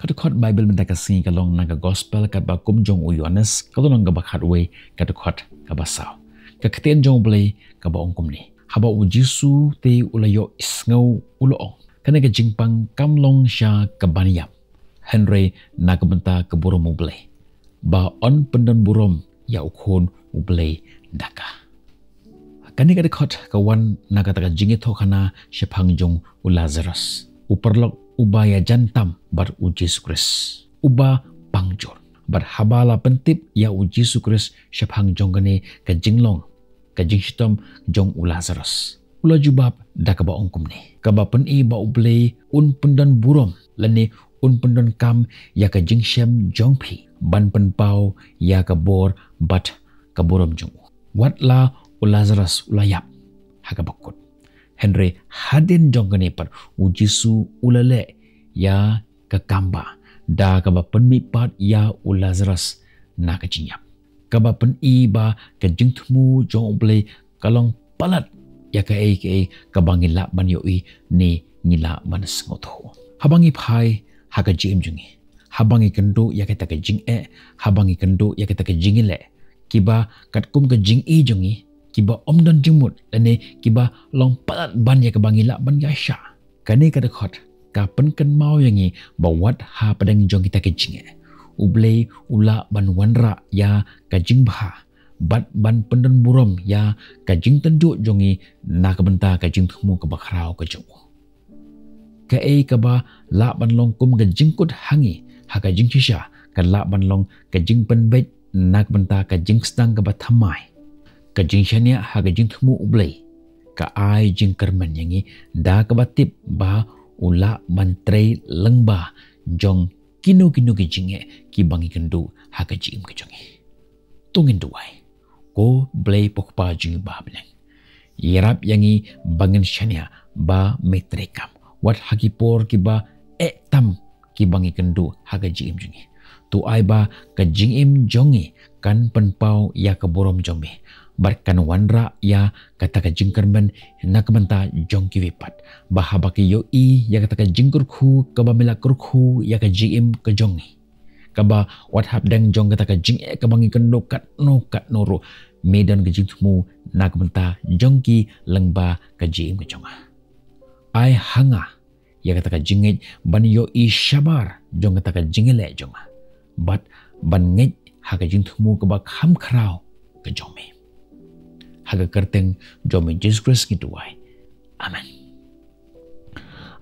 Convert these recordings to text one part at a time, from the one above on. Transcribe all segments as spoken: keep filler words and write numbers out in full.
Dkhot Baibl mynta ka sngi ka long na ka Gospel katba kum jong u Ïoannis, ka lynnong kaba khatwei, ka dkhot kaba saw. Ka ktien jong U Blei kaba ong kumne: Haba u Jisu te u la ïohsngew, u la ong, kane ka jingpang kam long sha kaban ïap, hynrei na ka bynta ka burom U Blei, ba yn pyndonburom ïa u Khun U Blei da ka. Kane ka dkhot ka wan na kata ka jingïathuhkhana shaphang jong u Lazarus, u paralok uba ïajan tam bad u Jisu Khrist, uba pang jur. Bad haba la pyntip ïa u Jisu Khrist shaphang jong kane ka jinglong, ka jingshitom jong u Lazarus, u la jubab da kaba ong kumne: Kaba pyni ba U Blei un pyndonburom lane un pyndonkam ïa ka jingshem jong phi, ban pynpaw ïa ka bor bad ka burom jong u. Wat la u Lazarus u la ïap ha kaba kut, hynrei hadien jong kane pat u Jisu u la leh ïa ka kam ba, da kaba pynmihpat ïa u Lazarus na ka jingïap. Kaba pyni ba ka jingthmu jong U Blei ka long palat ïa kaei kaei kaba ngi lah ban ïohi ne ngi lah ban sngewthuh. Haba ngi phai ha ka jingim jong ngi, haba ngi kynduh ïa kata ka jingeh, haba ngi kynduh ïa kata ka jingïaleh, kiba katkum ka jingïohi jong ngi, kiba ym don jingmut lane kiba long palat ban ïa kaba ngi lah ban ïaishah. Kane ka dkhot ka pynkynmaw ïa ngi ba wat hapdeng jong kita ki jingeh, U Blei u lah ban wanrah ïa ka jingbha bad ban pyndonburom ïa ka jingtynjuh jong ngi na ka bynta ka jingthmu kaba khraw ka jong u. Kaei kaba lah ban long kum ka jingkut ha ngi ha ka jingshisha ka lah ban long ka jingpynbeit na ka bynta ka jingsdang kaba thymmai. Ka jingshaniah ha ka jingthmu U Blei ka ai jingkyrmen ïa ngi da kaba tip ba u lah ban trei lyngba jong kino kino ki jingeh kiba ngi kynduh ha ka jingim ka jong ngi. To ngin duwai. Ko Blei Papa jong ngi ba ha bneng, ïarap ïa ngi ba ngin shaniah ba me treikam wat ha ki por kiba eh tam kiba ngi kynduh ha ka jingim jong ngi. To ai ba ka jingim jong ngi kan pynpaw ïa ka burom jong me bad kan wanrah ïa kata ka jingkyrmen na ka bynta jong kiwei pat, ba haba ki ïohi ïa kata ka jingkyrkhu kaba me la kyrkhu ïa ka jingim ka jong ngi, kaba wat hapdeng jong kata ka jingeh kaba ngi kynduh katno katno ruh me don ka jingthmu na ka bynta jong ki lyngba ka jingim ka jong nga. Ai ha nga ïa kata ka jingngeit ban ïohi shabar jong kata ka jingïaleh jong nga bad ban ngeit ha ka jingthmu kaba kham khraw ka jong me. Ha ka kyrteng jong me Jisu Khrist ngi duwai. Amen.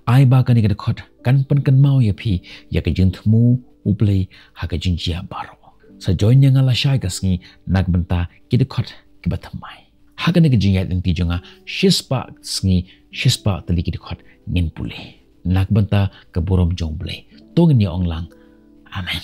Ai ba kane ka dkhot kan pynkynmaw ïa phi ïa ka jingthmu U Blei ha ka jingjia baroh. Sa join ïa nga lashai ka sngi na ka bynta ki dkhot kiba thymmai. Ha kane ka jingïaid lynti jong nga shispah sngi shispah tylli ki dkhot ngin pule. Na ka bynta ka burom jong U Blei to ngin ïa ong lang. Amen.